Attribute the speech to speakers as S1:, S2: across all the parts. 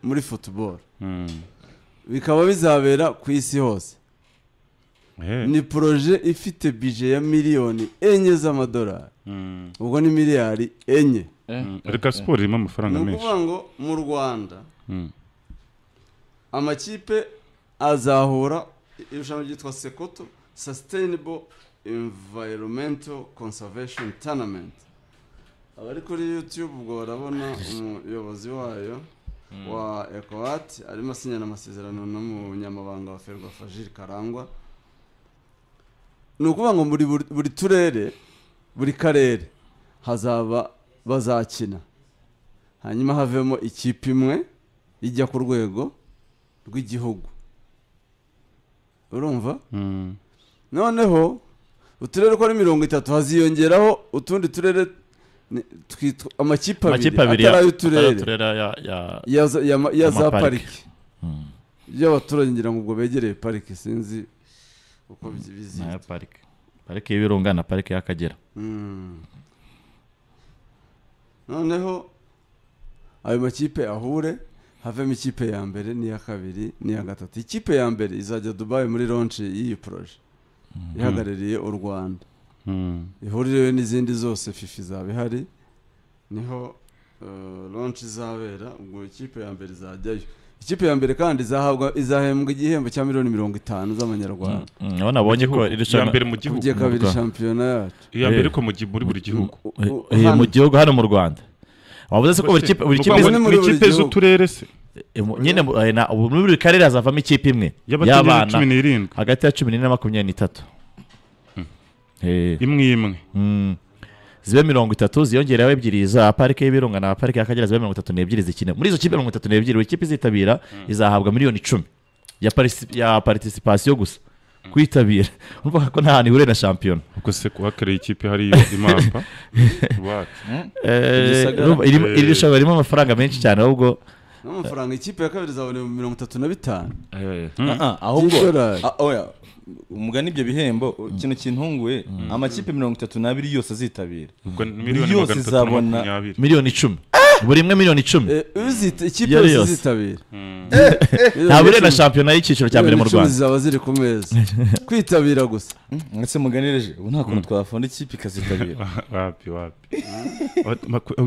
S1: Muri football bikaba bizabera ku isi hose. Ni projet ifite budget ya 4 miliyoni z'amadolari, ubwo ni miliyari 4.
S2: Reka, siporo irimo amafaranga
S1: Ni
S2: menshi.
S1: ukuvuga ngo mu Rwanda amakipe azahura, irushanwa ryitwa SECOTO, Sustainable Environmental Conservation Tournament. Abari kuri YouTube ubwo barabona umuyobozi wayo wa ECOWAT arimo asinyana amasezerano n'umunyamabanga wa FERWAFA, Jules Karangwa. Ni ukuvuga ngo muri buri turere, buri karere hazaba bazakina, hanyuma havemo ikipe imwe ijya ku rwego rw'igihugu, urumva? Noneho uturere uko ari 30, haziyongeraho utundi turere twitwa amakipe abiri
S3: Amakipe abiri
S1: atari ay'uturere
S3: ay'uturere
S1: ya za
S3: y'amapariki.
S1: Pariki y'abaturage, ngira ngo ubwo begereye pariki, sinzi uko bizitwa.
S3: N'aya parike y'Ibirunga na parike y'Akagera.
S1: Noneho ayo makipe ahure, havemo ikipe ya mbere n'iya kabiri n'iya gatatu. Ikipe ya mbere izajya Dubai muri launch y'iyi projet ihagarariye u Rwanda, ihurirewe n'izindi zose. FIFA izaba ihari, niho launch izabera. Ubwo ikipe ya mbere izajyayo. Ikipe ya mbere kandi izahabwa, izahembwa igihembo cya miliyoni 50 z'amanyarwanda.
S3: Aho nabonye ko
S2: Iya
S3: irushanwa
S2: mbere mu gihugu.
S1: Ugiye kabiri
S3: Rwanda.
S1: shampiyona yacu.
S2: Iya mbere ariko muri buri gihugu.
S3: Mu
S1: Hano.
S3: gihugu, hano mu Rwanda wavuze se ko buri kipe buri
S2: Ni
S3: kipe
S2: ukuvuga
S1: Ni
S2: ngo
S1: muri
S2: ni
S1: buri
S2: ikipe
S1: gihugu.
S2: z'uturere se?
S3: Nyine ubu muri buri karere hazavamo ikipe imwe
S2: y'abatarengeje
S3: y'abana
S2: 17.
S3: Hagati ya 14 na 23.
S2: Imwe imwe.
S3: Zibe 30, ziyongereho ebyiri za parike y'Ibirunga na parike y'Akagera, zibe 32 zikine. Muri izo kipe 32, buri kipe izitabira izahabwa miliyoni 10 ya participation gusa, kwitabira. Urumva ko nta hantu ihuriye na shampiyona.
S2: Ubwo se kuhakoreye ikipe hariyo imapa iwacu?
S4: Gisagara.
S3: Urumva iri rushanwa ririmo amafaranga menshi cyane ahubwo.
S1: N'amafaranga, ikipe ya kabiri izabona 35,000
S4: Ahubwo
S1: by'idolari.
S4: Oya, umugani ibyo bihembo, ikintu kintunguye, amakipe 32 yose azitabira
S2: Ubwo ni miliyoni
S4: yose
S2: magana atatu na
S4: izabona
S2: makumyabiri.
S3: Miliyoni 10, buri imwe miliyoni 10.
S1: Ikipe
S3: Iyo ari
S1: yose
S3: yose.
S1: izitabira
S3: Nta buriye na shampiyona y'icyiciro cya mbere mu
S1: Miliyoni 10
S3: Rwanda.
S1: zizaba ziri ku meza, kwitabira gusa.
S4: Ndetse muganireje ubu nta kuntu twafunda ikipe ikazitabira.
S2: Wapi, wapi.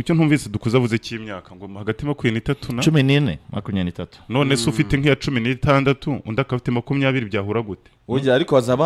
S2: Icyo ntumvise dukuze avuze cy'imyaka ngo hagati 23 na
S3: 14, 23.
S2: None se ufite nk'iya 16, undi akaba afite 20, byahura gute?
S4: Ujya ariko hazaba